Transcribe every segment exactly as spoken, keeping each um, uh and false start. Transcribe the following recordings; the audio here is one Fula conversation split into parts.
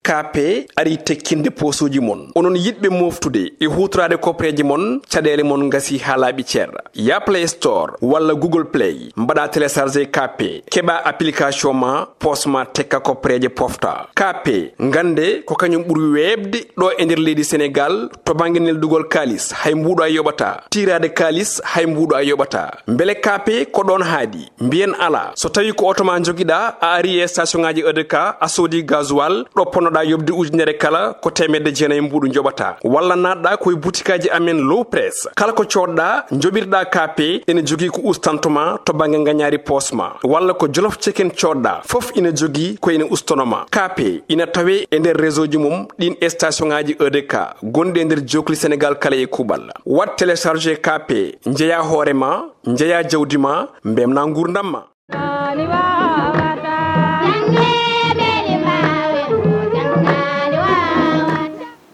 Kaape ari tekkinde poosuuji mon. Onon yiɗɓe mooftude e huutoraade koppereeje mon, caɗeele mon ngasi haa laaɓi cer. Ya Play Store walla Google Play, mbaɗa télécharger Kaape, keɓa application ma, poos ma tekka koppereeje pofta. Kaape, ngannde ko kañum ɓuri weeɓde ɗo e nder leydi Senegaal to bannge neldugol kaalis, hay mbuuɗo a yoɓataa. Tiiraade kaalis, hay mbuuɗo a yoɓataa. Mbele Kaape ko ɗoon haaɗi? Mbiyen alaa. So tawii ko oto ma njogiɗaa, a ari e station ŋaaji E D K, a soodi gasoil, ɗo ponnoɗaa yoɓde ujunere kala, ko teemedde jeenayi mbuuɗu njoɓataa. Walla naatɗaa ko e butikaaji amen Low Press. Kala ko coodɗaa, njoɓirɗaa Kaape, ene jogii ko ustanto ma to bannge ngañaari poos ma. Walla ko Jolof Chicken coodɗaa, fof ina jogii ko ina ustono ma. Kaape ina tawee e nder réseau ji mum ɗiin e station ŋaaji E D K gonɗi e nder jookli Senegaal kala e kuuɓal. Waɗ télécharger Kaape, njeyaa hoore ma, njeyaa jawdi ma, mbemnaa nguurndam ma.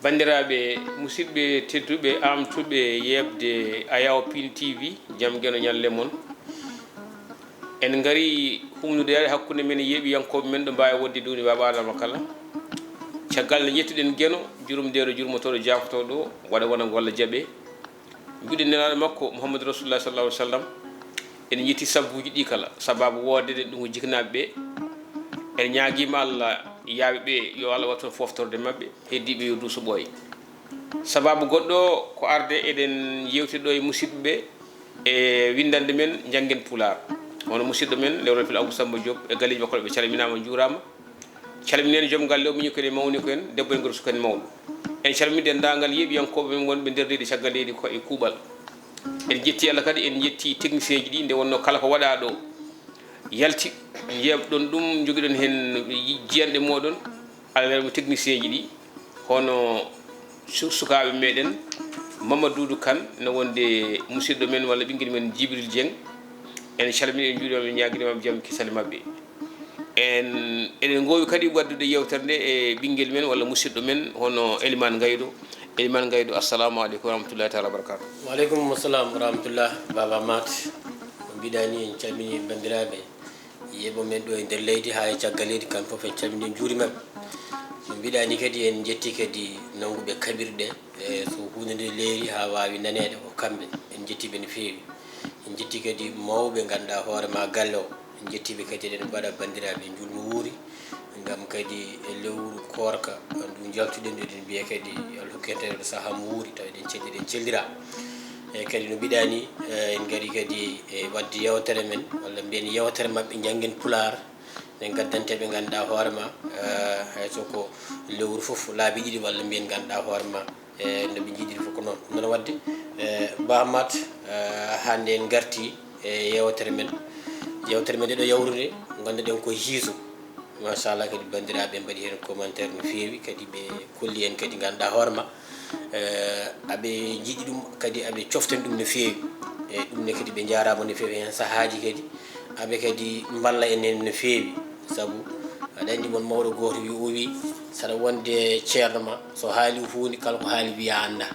Banndiraaɓe, musidɓe tedduɓe, aamtuɓe yeeɓde Ayaw Pin T V, jam geno ñalle mon. En ngari humnude hakkunde men e yeeɓiyankooɓe men ɗo mbaawi wonde duuni Baaba Adama kala. Caggal nde njettuɗen geno, jurumdeeɗo jurmotooɗo jaafotooɗo, waɗa wonam walla jaɓe. Mbiɗen nelaaɗo makko Muhammadu Rasulullah sallallahu alaihi wasallam. En njetti sabbuuji ɗi kala, sababu woodde ɗum ko jiknaaɓe ɓe. En ñaagiima Allah yaaɓe ɓe, yo Allah waɗ toon foftorde maɓɓe, heddiiɓe yo duuso ɓooya. Sababu goɗɗo ko arde eɗen yewtida ɗo e musidɓe ɓe e winndannde men Njanngen Pulaar. Hono musidɗo men Lewrol Pil Abou Samba Diop e galleeji makko, ɓe calminaama, njuuraama. Calminen joom galle o, miñi ko en, mawni ko en, debbo en, gorko, suka en, mawɗo. En calmini denndaangal yeeɓiyankooɓe men wonɓe nder leydi, caggal leydi ko e kuuɓal. En njetti Allah kadi, en njetti technicien ji ɗi, nde wonnoo kala ko waɗaa ɗo yalti, njeeɓɗon ɗum, njogiɗon heen jiyanɗe mooɗon, Allah welma technicien ji ɗi, hono su- sukaaɓe meɗen Mamadou Doudou Kane, no wonde musidɗo men walla ɓinngel men Djibril Dieng. En calmini, en njuurimaɓe, en ñaaginima jam kisal maɓɓe. En eɗen ngoowi kadi waɗdude yewtere nde e ɓinngel men walla musidɗo men hono Eliman Gaydo. Eliman Gaydo, assalamu aleykum wa rahmatullahi taala wa barakatuh. Wa aleykum salam wa rahmatullah, Baba Mat. No mbiɗa ni, en calmini banndiraaɓe yeeɓo men ɗo e nder leydi haa e caggal leydi, kamɓe fof en calmini, en njuurimaɓe. No mbiɗa ni kadi, en njetti kadi nannguɓe kaɓirɗe, e so huunde nde leeri haa waawi naneede, ko kamɓe. En njettiiɓe no feewi. En njetti kadi mawɓe, ngannduɗaa hoore ma galle o. En njettiiɓe kadi, eɗen mbaɗa banndiraaɓe njuulmo wuuri, ngam kadi e lewru koorka ndu njaltuɗen, eɗen mbiya kadi yo Allah hokku en tan sahaa mo wuuri, tawa eɗen celli, eɗen cellira. E kadi no mbiɗa ni, e, en ngari kadi e waɗde yewtere men, walla mbiyen yewtere maɓɓe Njanngen Pulaar, nde ngaddanteeɓe, ngannduɗaa hoore ma, e, hay so ko lewru fof laabi ɗiɗi, walla mbiyen, ngannduɗaa hoore ma, e no ɓe njiɗiri fof ko noon. Noon waɗde, e, Ba Mat, e, hannde en ngarti e yewtere men. Yewtere men nde ɗo yawrude, ngannduɗen ko hiiso. Machallah, kadi banndiraaɓe mbaɗi heen commentaire no feewi, kadi ɓe kolli en kadi, ngannduɗaa hoore ma, e, aɓe njiɗi ɗum, kadi aɓe coften ɗum no feewi. E ɗum ne kadi ɓe njaaraama no feewi, heen sahaaji kadi aɓe kadi mballa en heen no feewi. Sabu aɗa anndi, won mawɗo gooto wi, o wi, saɗa wonde ceerno ma, so haali huunde, kala ko haali wiya a anndaa.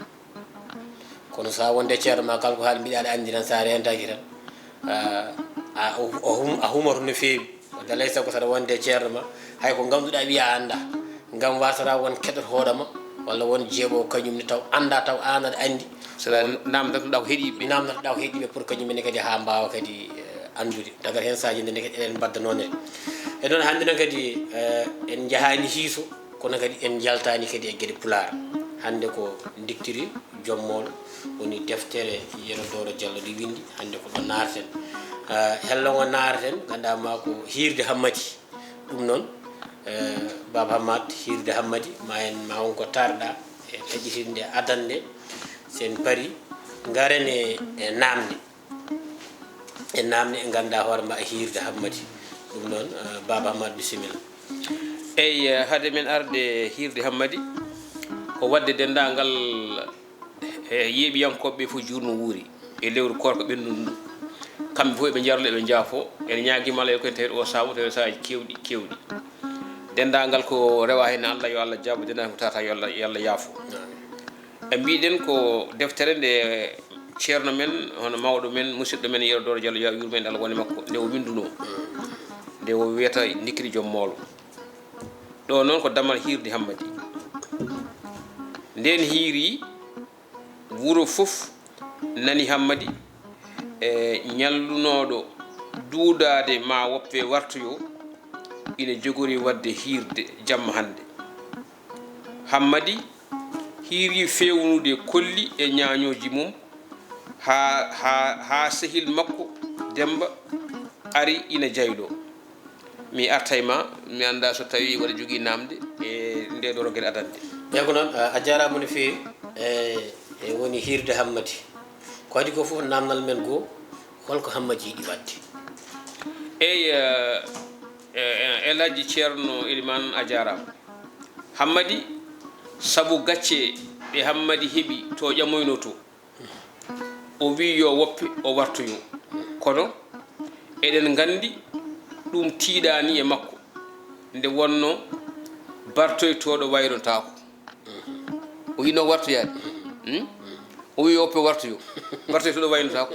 Kono so a wonde ceerno ma, kala ko haali mbiɗa aɗa anndi tan, so a reentaaki tan, a, a, o, o hum-, a humoto no feewi. Wadde alay sago, saɗa wonde ceerno ma, hay ko ngannduɗaa wiya a anndaa. Ngam wasata won keɗoto hoore ma, walla won jeeɓo kañum ne taw anndaa, taw aan aɗa anndi. Saɗa namdatoɗaa ko heɗiiɓe. Namdatoɗaa ko heɗiiɓe pour kañum en kadi haa mbaawa kadi, eh, anndude. Tagar heen saaji nde kadi eɗen mbadda noon ne. E noon hannde noon kadi, eh, en njahaani hiiso, kono kadi en njaltaani kadi e geɗe Pulaar. Hannde ko Ndiktiri Joom Moolo woni deftere Yero Dooro Jallo nde winndi. Hannde ko ɗo naarten. Eh, hello ngo naarten, ngannduɗaa ma ko Hiirde Hammadi. Ɗum noon, eh, Baaba Hammat, Hiirde Hammadi, ma en, ma won ko taarɗaa e taƴitinde adannde. So en parii, ngaren e, e naamne. E naamne, e ngannduɗaa hoore ma, e Hiirde Hammadi. Ɗum noon, eh, Baaba Hammat, bisimilla. Eyi, eh, hade men arde Hiirde Hammadi, ko waɗde denndaangal e yeeɓiyankooɓe ɓe fof, juutmo wuuri e lewru koorka ɓennundu ndu. Kamɓe fof eɓe njarlo, eɓe njaafo. Ene ñaagiima Allah yo ko en tawi o saabu, tawi saaji keewɗi, keewɗi. Denndaangal ko rewa heen Allah, yo Allah jaabo. Denndaangal ko tata, yo Allah, yo Allah yaafo. E mbiɗen ko deftere nde ceerno men, hono mawɗo men, musidɗo men Yero Dooro Jallo, yo Allah yurmo en, Allah wone makko, nde o winndunoo. Nde o wiyata Ndikkiri Joom Moolo. Ɗo noon ko damal hiirde Hammadi. Ndeen hiiri, wuro fof nani Hammadi, e ñallunooɗo duudaade maa woppe wartoyoo, ina jogori waɗde hiirde jamma hannde. Hammadi hiiri feewnude kolli e ñaañooji mum, haa, haa, haa sehil makko Demmba ari ina jayloo. Mi artay ma, mi anndaa so tawii waɗa jogii naamnde e ndee ɗoo rogere adannde. Eey ko noon, a, a jaaraama no feewi. E, e woni hiirde Hammadi. Ko adii ko fof naamnal men goo, hol ko Hammadi yiɗi waɗde? Eey, e, e, e, El Hadji Ceerno Elimaan, a jaaraama. Hammadi, sabu gacce ɗe Hammadi heɓi to ƴamoynoo to, o wiyi yo woppe o wartoyoo. Kono eɗen nganndi ɗum tiiɗaani e makko, nde wonnoo bartoytooɗo waynotaako. O yino wartoyaade. Hmm? O wiyi woppe wartoyoo. Bartoytooɗo waynotaako.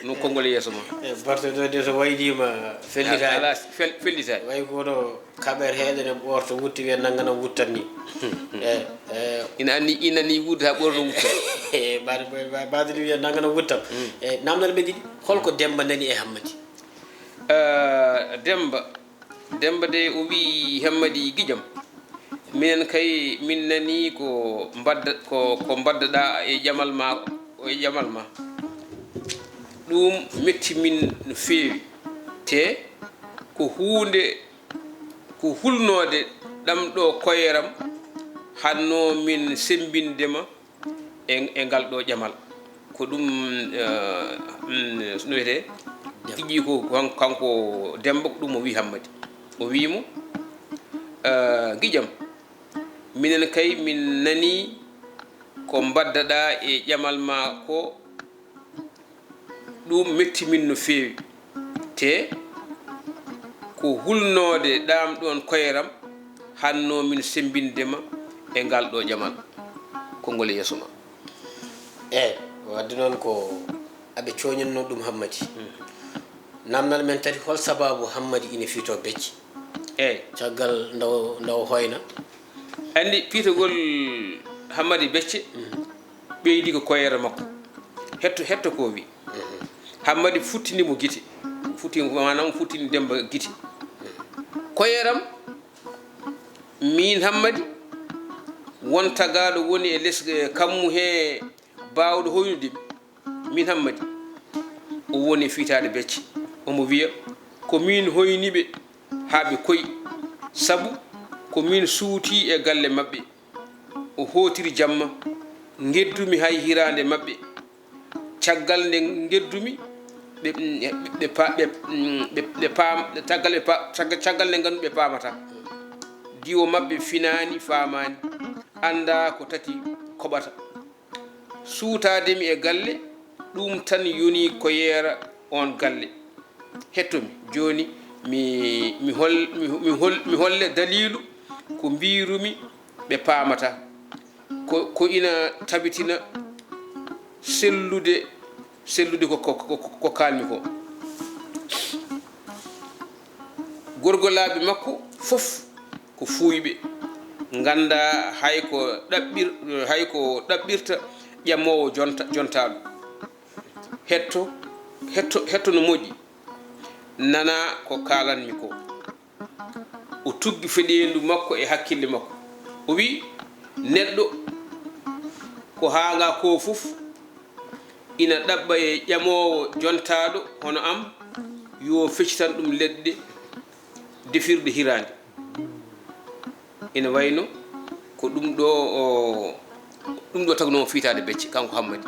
Ɗum konngol e yeeso ma. E bartoytooɗo so wayniima fellitaani. Alaa, fel-, fellitaani. Way kono kaɓeteeɗo ne ɓoorto wutte wiya nannga no wuttan ni. E, e, ina anni, ina ni wutte haa ɓoorto wutte. E, ba-, ba-, ba-, baade ni wiya nannga no wuttan. Mm. E, naamnal men ɗiɗi, holko Demmba nani e Hammadi? Eh, Demmba, Demmba de o wii Hammadi giƴam. Minen kay min nani ko mbadda-, ko, ko mbaddaɗaa e ƴamal ma, e ƴamal ma. Ɗum metti min no feewi. Te ko huunde ko hulnoode ɗam ɗo koyeram, hanno min semmbinde ma e, e ngal ɗo ƴamal. Ko ɗum, eh, mm, no wiyetee? Giƴi ko han-, kanko Demmba, ko ɗum o wii Hammadi. O wii mo, eh, giƴam, minen kay min nani ko mbaddaɗaa e ƴamal ma ko, ɗum metti min no feewi. Te ko hulnoode ɗam ɗon koyeram, hanno min semmbinde ma e ngal ɗo ƴamal. Konngol e yeeso ma. Eey, wadde noon ko aɓe cooñanno ɗum Hammadi. Mm. Naamnal men tati, hol sabaabu Hammadi ina fiytoo becce? Eey. Caggal nde, nde o hoyna? Anndi, fiytogol Hammadi becce, mhm, ɓeydi ko koyeera makko. Hetto, hetto ko o wi. Mhm. Hammadi futtini mo gite. Futtini, maanaam futtini Demmba gite. Koyeeram, miin Hammadi, won tagaaɗo woni e les, eh, kammu he baawɗo hoynude mi. Min Hammadi, o woni fiytaade becce. Omo wiya, ko miin hoyni ɓe haa ɓe koyi, sabu ko miin suutii e galle maɓɓe. O hootiri jamma, ngeddumi hay hiraande maɓɓe. Caggal nde ngeddumi, ɓe, ɓe, ɓe pa-, ɓe, ɓe, ɓe paam-, caggal ɓe pa-, cagga-, caggal nde nganndu ɓe paamataa. Diwo maɓɓe finaani, faamaani, anndaa ko tati koɓata. Suutaade mi e galle, ɗum tan yoni koyeera oon galle. Hetto mi, jooni mi, mi hol-, mi, mi hol-, mi holle daliilu ko mbiirumi ɓe paamataa. Ko, ko ina tabitina sellude, sellude ko, ko, ko, ko kaalmi ko. Gorgolaaɓe makko fof ko fuuyɓe, nganndaa hay ko ɗaɓɓir-, hay ko ɗaɓɓirta ƴamoowo jonta-, jontaaɗo. Hetto, hetto, hetto no moƴƴi, nana ko kaalanmi ko. O tuggi feɗeendu makko e hakkille makko. O wi'i, neɗɗo ko haanga ko fof ina ɗaɓɓa e ƴamoowo jontaaɗo hono am, yo feccitan ɗum leɗɗe defirɗe hiraande. Ina wayno ko ɗum ɗo, o, ɗum ɗo tagno mo fiytaade becce, kanko Hammadi.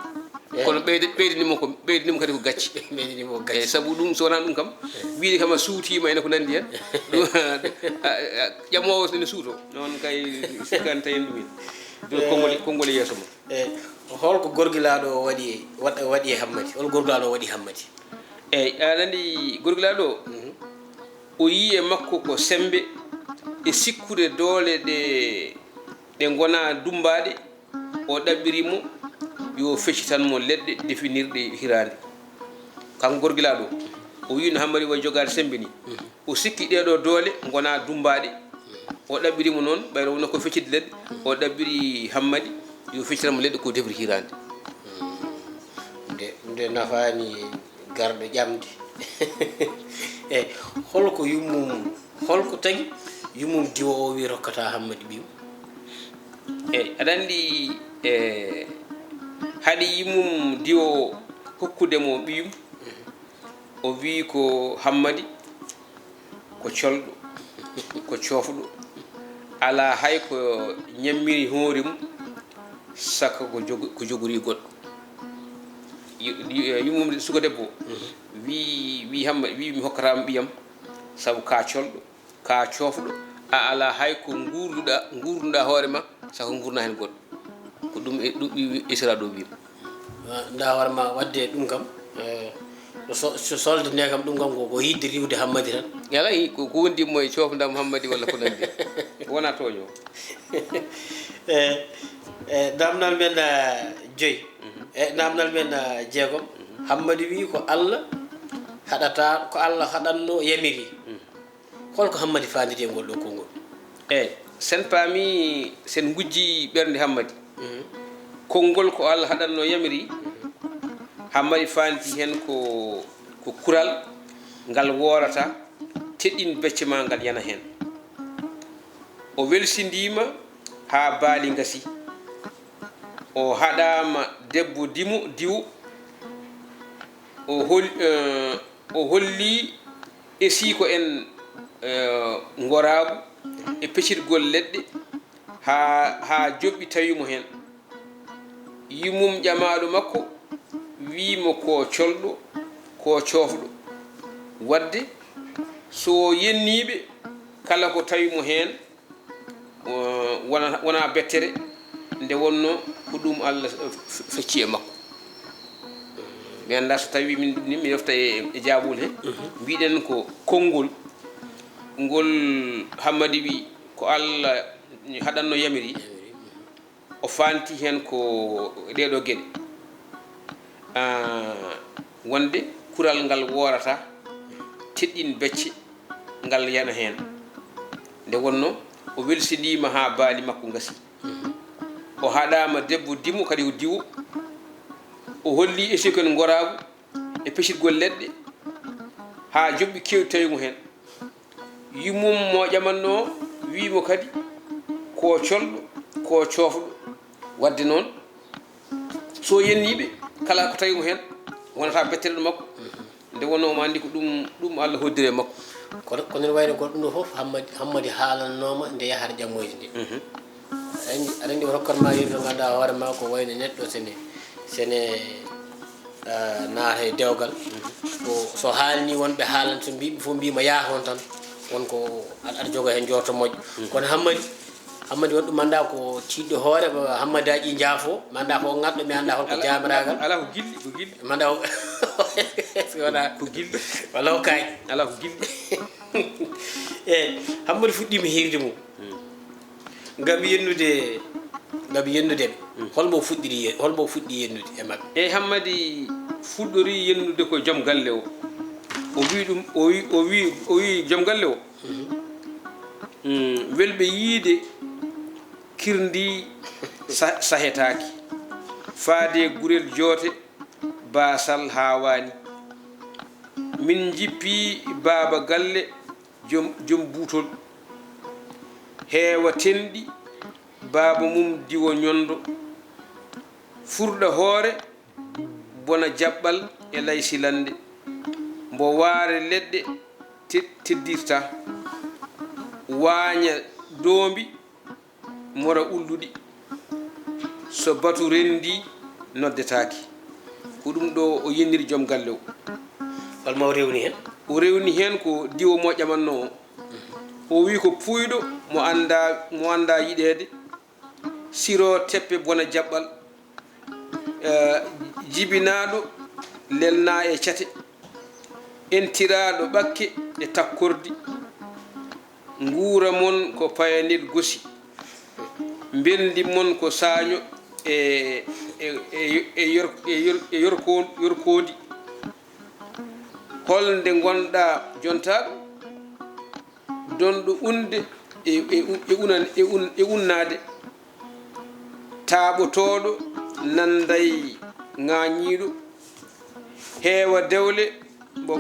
Eey. Kono ɓeyde-, ɓeydini mo ko, ɓeydini mo kadi ko gacce. Ɓeydini mo gacce. Eey, sabu ɗum, so wonaa ɗum kam, eey, wiyde kam a suutiima ene ko nanndi heen. Ɗum, a, a, ƴamoowo ene suutoo. Noon kay sikkanta en ɗum en. Ɗum, eey, konngol, konngol e yeeso mum. Eey, hol ko gorgilaaɗo o waɗi, waɗ-, waɗi e Hammadi? Hol gorgilaaɗo o waɗi Hammadi? Eey, aɗa anndi gorgilaaɗo o, mhm, o yii e makko ko semmbe e sikkude doole ɗe, ɗe ngonaa dummbaaɗe, o ɗaɓɓiri mo yo feccitan mo leɗɗe definirɗe hiraande. Kanko gorgilaaɗo o, o yii no Hammadi wayi jogaade semmbe nii. Mhm. O sikki ɗee ɗoo doole ngonaa dummbaaɗe. O ɗaɓɓiri mo noon, ɓayro wonno ko feccitde leɗɗe, o ɗaɓɓiri Hammadi, yo feccitan mo leɗɗe ko defri hiiraande. Nde nde nafaani garɗo ƴamde. E holko yummum, holko tagi yummum diwo o wi rokkata Hammadi ɓiyum? Eyi, aɗa anndi, e haɗi yummum diwo hokkude mo ɓiyum, o wi ko Hammadi ko colɗo, ko coofɗo, alaa hay ko ñammiri hoore mum, saka ko jog- ko jogori goɗɗo. Yu- yu- yummum suka debbo wi wi Hammadi wi mi hokkatama ɓiyam, sabu ka colɗo, ka coofɗo, a alaa hay ko nguurduɗa nguurduɗa hoore ma, saka nguurna heen goɗɗo. Ko ɗum e ɗum wi- wi- Isra ɗo wima. Nda hoore ma wadde ɗum kam, eh, so- so- solde nde kam ɗum kam ko ko yidde riwde Hammadi tan. Yala i- ko ko wondi mo e coofdam Hammadi walla ko nandi. Wona tooño. E e namdal men, ah, joyi, e namdal men, ah, jeegom. Hammadi wi ko Allah haɗata, ko Allah haɗanno yamiri. Holko Hammadi fanditi e ngol ɗo konngol? Eyi, sen paami, sen ngujji ɓernde Hammadi. Konngol ko Allah haɗanno yamiri, Hammadi fanditi heen ko ko kural ngal woorata, teɗɗin becce ma ngal yana heen. O welsindiima haa baali ngasi. O haɗaama debbo dimo diwo. O hol- eh, o holli esiiko en, eh, ngoraagu e pecirgol leɗɗe haa haa joɓɓi tawi mo heen. Yummum ƴamaaɗo makko wii mo ko colɗo, ko coofɗo. Waɗde so o yenniiɓe kala ko tawi mo heen, wona wona bettere, nde wonno ko ɗum Allah fecci e makko. Mi annda so tawi min ɗum ni mi refta e e jaabol he. Mbiɗen ko konngol ngol Hammadi wi ko Allah haɗanno yamiri. O fanti heen ko ɗeeɗo geɗe. Wonde kural ngal woorata teɗɗin becce ngal yana heen. Nde wonno o welsindiima haa baali makko ngasi. O haɗaama debbo dimo kadi o diwo. O holli esiko en ngoraagu e pecirgol leɗɗe haa joɓɓi keewɗi tawi mo heen. Yummum mo ƴamanno wii mo kadi ko colɗo ko coofɗo. Waɗde noon so yenniiɓe kala ko tawi mo heen wonata bettere ɗo makko. Nde wonno omo anndi ko ɗum ɗum Allah hoddiri e makko. Kono kono ene wayno goɗɗo ɗum ɗo fof Hammadi Hammadi haalannooma nde yahata ƴammoyde nde. Aɗa anndi aɗa anndi o rokkat ma yeru to ngannduɗaa hoore ma ko wayno neɗɗo sene sene naata e dewgal. Ko so haalni wonɓe haalan so mbiɓe fof mbima yaha toon tan won ko aɗa aɗa joga heen jorto moƴƴo. Kono Hammadi Hammadi waɗi ɗum annda ko tiiɗɗo hoore Hammadi aƴi njaafo mi annda ko ŋaɗɗo mi annda holko jaamiragal. Ala ko gilɗi ko gilɗi. Mi annda si wona ko gilɗi walla ko kaaƴi. Ala ko gilɗi. E Hammadi fuɗɗima hirde mum ngam yennude ngam yennude ɓe. Holmo fuɗɗiri ye- holmo fuɗɗi yennude e maɓɓe? E Hammadi fuɗɗori yennude ko joom galle o. O wi ɗum o wi o wi o wi joom galle o. Welɓe yiide kirndi sa- sahetaaki. Faade gurel joote baasal haawaani. Min njippi baaba galle joom joom buutol. Heewa tenɗi baaba mum diwo ñondo. Furɗa hoore bona jaɓɓal e laysilannde. Mbo waare leɗɗe te- teddirta. Waaña doombi mora ulluɗi. So batu renndii noddetaake. Ko ɗum ɗo o yenniri joom galle o. Holmo o rewni heen? O rewni heen ko diwo mo ƴamanno o. O wii ko puuyɗo mo annda mo annda yiɗeede. Siro teppe bona jaɓɓal. Jibinaaɗo lelnaa e cate, entiraaɗo ɓakke e takkordi. Nguura mon ko payanel gosi, mbelndi mon ko saaño e e e e yor- e yor- e yorko- yorkoondi. Hol nde ngonɗaa jontaaɗo? Donɗo unde e, e, e, unan, e, un, e unnaade. Taaɓotooɗo nanday ŋaañiiɗo, heewa dewle, mo,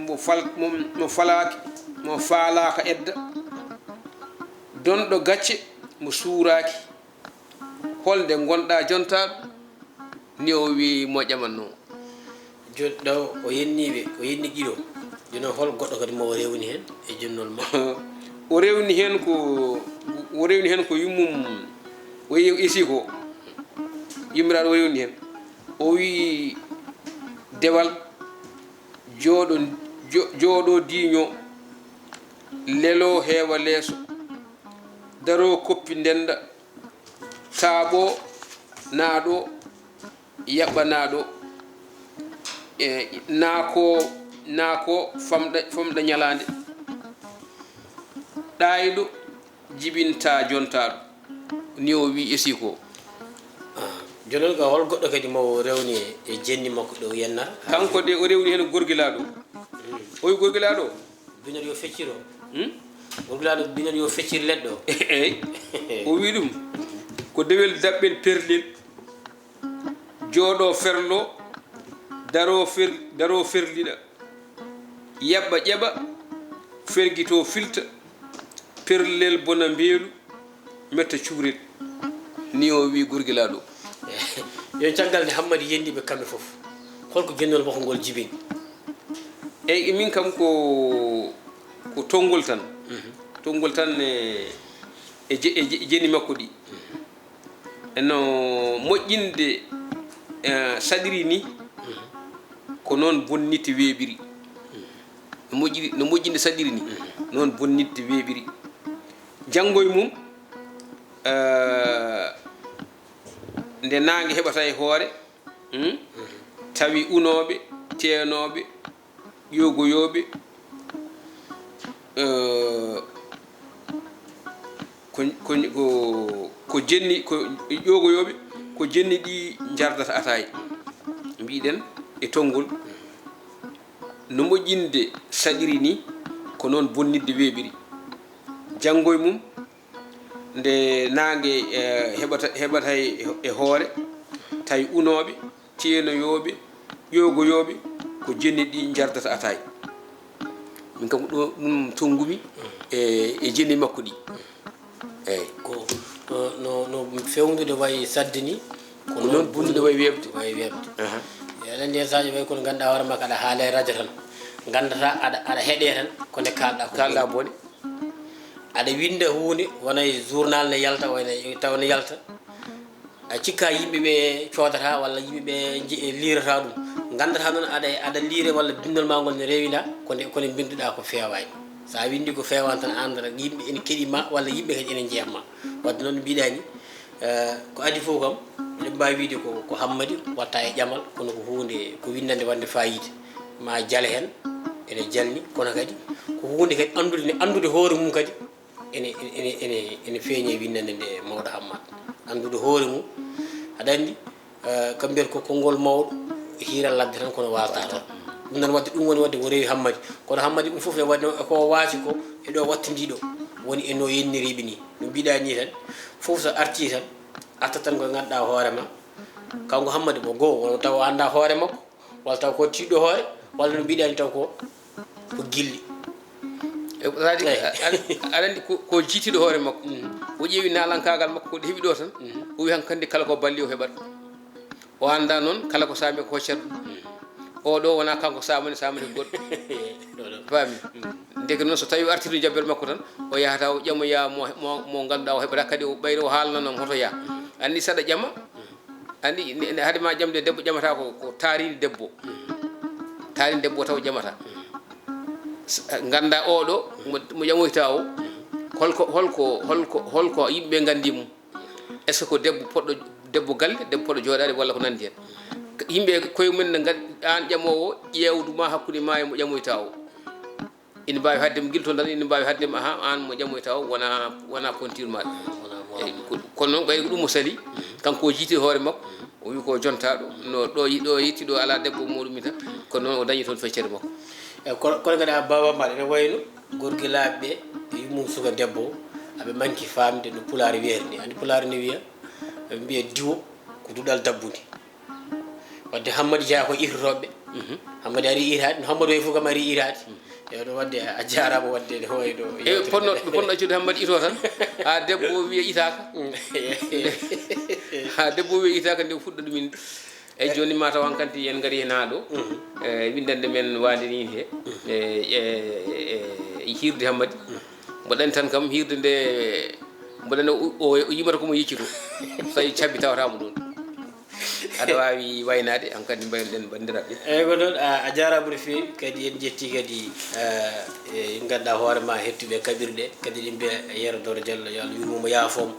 mo, fal, mo, mo falaaki, mo faalaaka edda, donɗo gacce, mo suuraaki. Holnde ngonɗaa jontaaɗo? Ni o wi'i mo ƴamanno. Jooni ɗo o yenni ɓe, o yenni ɗiɗo. Jooni o hol goɗɗo kadi mo o rewni heen e jonnol ma? O rewni heen ko, o rewni heen ko yummum, o ye-, esi ko yummiraaɗo o rewni heen. O wi'i dewal jooɗo, jo-, jooɗo diiño, lelo heewa leeso, daro koppi ndenda, taaɓo naaɗo, yaɓɓanaaɗo, e, naako, naako famɗa, famɗa ñalaande. Ɗaayɗo jibinta jontaaɗo. Ni o wi'i esi ko. Ah, jooni noon, ko hol goɗɗo kadi mo o rewni e, e jenni makko ɗo yenna? Kanko de o rewni heen gorgilaaɗo. Mm. O wi gorgilaaɗo. Binor yo fecciro. Hmm? Gorgilaaɗo binor yo feccir leɗɗo. Eey. O wi ɗum. Ko dewel daɓɓel perlel. Jooɗo ferlo, daro fer-, daro ferliɗa, yaɓɓa ƴeɓa, fergito filta, perlel bona mbeelu, metta cuurel. Ni o wi'i gorgilaaɗo. Yo caggal nde Hammadi yenni ɓe kamɓe fof, holko jonnol makko ngol jibini? Eey, min kam ko, ko tonngol tan. Mhm. Tonngol tan e, e je-, e je-, e jeni makko ɗi. No moƴƴinde, eh, saɗiri ni, ko noon bonniti weeɓiri. No moƴƴiri, no moƴƴinde saɗiri ni, noon bonnitde weeɓiri. Janngo e mum, eh, nde naange heɓata e hoore, hmm, tawi unooɓe, teenooɓe, ƴogoyooɓe, eh, ko, ko, ko, ko jenni, ko ƴogoyooɓe, ko jenni ɗi njardata ataay. Mbiɗen e tonngol, no moƴƴinde saɗiri ni, ko noon bonnitde weeɓiri. Janngo e mum, nde naange, eh, heɓata, heɓata e, e hoore, tawi unooɓe, teenoyooɓe, ƴogoyooɓe, ko jenni ɗi njardata ataay. Min kam ko ɗo, ɗum tonngumi e, e jenni makko ɗi. Eey. Ko, no, no, no fewndude wayi saɗde ni, ko noon bundude wayi weeɓde. Wayi weeɓde. Aha. Eɗen nden saaji wayi kono ngannduɗaa hoore makko aɗa haala e radio tan. Nganndataa aɗa, aɗa heɗe tan, ko nde kaalɗaa ko. Kaalɗaa bone. Aɗa winnda huunde, wona e journal ne yalta, wona e, tawa ne yalta. A cikka yimɓe ɓe coodata walla yimɓe ɓe nji-, liirata ɗum. Nganndataa noon aɗa, aɗa liire walla binndol maa ngol ne rewinaa, ko nde, ko nde mbinnduɗaa ko feewaani. So a winndii ko feewaani tan, a anndat yimɓe ene keɗii ma walla yimɓe kadi ene njeya ma. Wadde noon no mbiɗaa ni, eh, ko adii fof kam, eɗen mbaawi wiyde ko, ko Hammadi watta e ƴamal, kono ko huunde, ko winndannde waɗnde faayiida. Ma jale heen, ene jalni, kono kadi ko huunde kadi anndude, ne anndude hoore mum kadi, ene, ene, ene, ene feeñi e winndannde nde mawɗo Hammat. Anndude hoore mum, aɗa anndi, eh, ko mbiyata ko konngol mawɗo, hiiral ladde tan kono waalata toon. Ɗum noon waɗde, ɗum woni waɗde ko rewi Hammadi. Kono Hammadi ɗum fof ne waɗde ko o waasi ko e ɗo wattindii ɗo. Woni e no yenniriiɓe nii. No mbiɗaa nii tan, fof so artii tan, artat tan ko ngannduɗaa hoore ma. Kanko Hammadi mo goo, wona taw o anndaa hoore makko. Walla taw ko tiiɗɗo hoore, walla no mbiɗani taw ko, ko gilli. E, c'est-à-dire, eey, a-, a-, aɗa anndi ko, ko jiitiiɗo hoore makko. Mm. O ƴeewi naalankaagal makko ko heɓi ɗo tan. Mm. O wi hankandi kala ko balli o heɓat. O anndaa noon kala ko saami ko hoccat ɗum. Mm. O ɗo wonaa kanko saamani, saamani ko goɗɗo. Ɗo, ɗo. Faami? Mm. Ndeke noon so tawii o artii ɗum jabbere makko tan, o yahata o ƴamoya mo, mo, mo ngannduɗaa o heɓata kadi o ɓayri o haalana noon hoto yaa. Mm. Anndi saɗa ƴama, anndi, ne, ne, hade ma ƴamde debbo, ƴamata ko, ko taariindi debbo. Taariindi debbo taw ƴamata. S-, ngannda oɗo mo, mo ƴamoyta o, holko, holko, holko, holko yimɓe nganndi mum? Est-ce que ko debbo poɗɗo, debbo galle, debbo poɗɗo jooɗaade walla ko nanndi heen? Yimɓe koye mumen ne nganndi, aan ƴamoowo, ƴeewdu ma hakkunde ma e mo ƴamoyta o. Ina mbaawi haɗde mo gila to ndaar, ina mbaawi haɗde mo, aha, aan mo ƴamoyta o wona, wona pointure maaɗa. Wona, wona. Eyi, ko, kono noon ɓayde ko ɗum o sali, kanko o jiiti hoore makko, o wi ko jontaaɗo, no ɗo yi-, ɗo yetti ɗo alaa debbo mo ɗum tan, kono noon o dañi toon feccere makko. Eyi, kono, kono kadi a baaba mbaɗa ene wayno gorgilaaɓe ɓe, yummum suka debbo o, Aɓe manki faamde no Pulaar wiyata ni. Anndi Pulaar ne wiya, ɓe mbiya diwo ko duɗal dabbude. Wadde Hammadi jeyaa ko irtotooɓe. Hammadi ari irtaade, no Hammadi wayi fof kam ari irtaade. Eyo, ɗum wadde a jaaraama wadde no wayi no. E ponno, ponno accude Hammadi ito tan. Ha debbo wiya itaaka. Ha debbo wiya itaaka nde fuɗɗo ɗumin. Eyi, jooni ma taw hankanti en ngari heen haa ɗo. E winndannde men waande ni he. E, e, e, e hiirde Hammadi. Mboɗo anndi tan kam hiirde nde, mboɗo anndi o, o, o yimata ko mo yeccuto. So tawi cabbi tawata mo ɗoon. Aɗa waawi waynaade, hankadi mbaynoɗen banndiraaɓe. Eyi, ko noon, a, a jaaraama no feewi. Kadi en njetti kadi, e, e, ngannduɗaa hoore ma heɗtuɓe kaɓirɗe. Kadi ɗin mbiya Yero Doro Diallo, yo Allah yurmo mo, yaafo mo.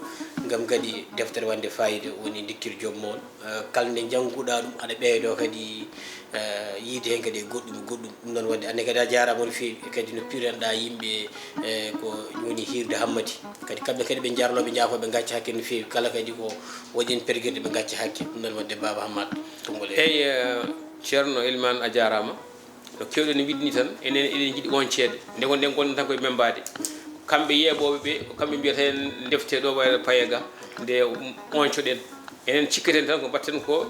Ngam kadi deftere wonde faayiida woni ndikkir joom mon. E, kala nde njannguɗaa ɗum, aɗa ɓeydoo kadi, e, yiide heen kadi e goɗɗum e goɗɗum. Ɗum noon wadde, aan ne kadi a jaaraama no feewi, e kadi no piiranɗaa yimɓe, e, ko woni hiirde Hammadi. Kadi kamɓe kadi ɓe njarloo, ɓe njaafoo, ɓe ngacca hakke no feewi. Kala kadi ko waɗi en pergirde, ɓe ngacca hakke. Ɗum noon wadde, Baaba Hammat Konngol. Eyi, e, Ceerno Elimaan, a jaaraama. No keewɗen wiɗde ni tan, enen eɗen njiɗi oñceede. Nde ngonɗen, ngonɗen tan koye membaade. Kamɓe yeeɓooɓe ɓe, ko kamɓe mbiyata en ndefte ɗo wayata paye ga, nde oñcoɗen. Enen cikketen tan ko mbaɗten ko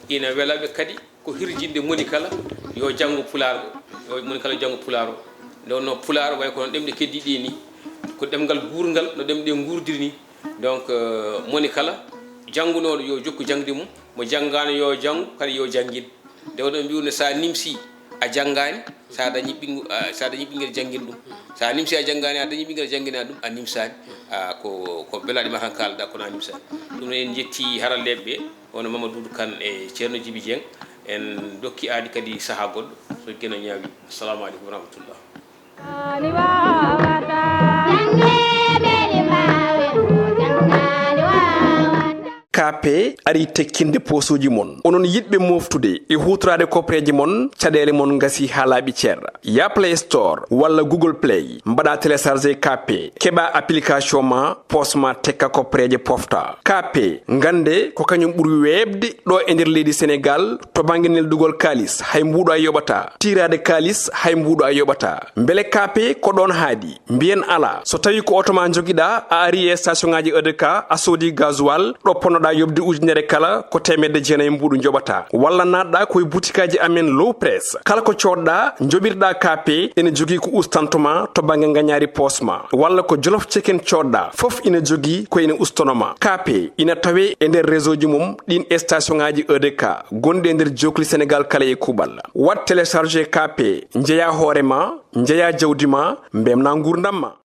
ina wela ɓe kadi, ko hirjinde moni kala yo janngo Pulaar o, yo moni kala janngo Pulaar o. Nde wonno Pulaar way kono ɗemɗe keddiiɗe ni, ko ɗemngal guurngal no ɗemɗe nguurdiri ni. Donc, euh, moni kala janngunooɗo yo jokku jaŋde mum, mo janngaano yo janngu, kadi yo janngin. Nde wonno mbiwno, so a nimsi a janngaani, so a dañi ɓinngu-, a, so a dañi ɓinngel janngin ɗum. So a nimsi a janngaani, a dañi ɓinngel janngina ɗum, a nimsaani. A, ko, ko belaaɗi ma tan kaalda, kono a nimsaani. Ɗum noon en njetti haralleeɓe ɓe, wano Mamadou Doudou Kane e Ceerno Djiby Dieng. En dokki aadi kadi sahaa goɗɗo, so geno ñaawi. Assalamu aleykum wa rahmatullah. Kaape arii tekkinde poosuuji mon. Onon yiɗɓe mooftude e huutoraade kopreeje mon, caɗeele mon ngasii haa laaɓi cer. Yah Play Store walla Google Play, mbaɗaa télécharger Kaape, keɓaa application ma, poos ma tekka kopreeje pofta. Kaape, ngannde ko kañum ɓuri weeɓde ɗo e nder leydi Senegaal to bannge neldugol kaalis, hay mbuuɗu a yoɓataa. Tiiraade kaalis, hay mbuuɗu a yoɓataa. Mbele Kaape ko ɗoon haaɗi? Mbiyen alaa. So tawii ko oto ma njogiɗaa, a arii e station ŋaaji E D K, a soodii gasoil, ɗo ponnoɗaa yoɓde ujunere kala, ko teemedde jeenayi mbuuɗu njoɓataa. Walla naatɗaa ko e butikaaji amen Low Press. Kala ko coodɗaa, njoɓirɗaa Kaape, ene jogii ko ustantoo ma to bannge ngañaari poos ma. Walla ko Jolof Chicken coodɗaa, fof ina jogii ko ene ustanoo ma. Kaape ina tawee e nder réseau ji mum ɗiin e station ŋaaji E D K gonɗi e nder jookli Senegaal kala e kuuɓal. Waɗ télécharger Kaape, njeyaa hoore ma, njeyaa jawdi ma, mbeltinaa nguurndam ma.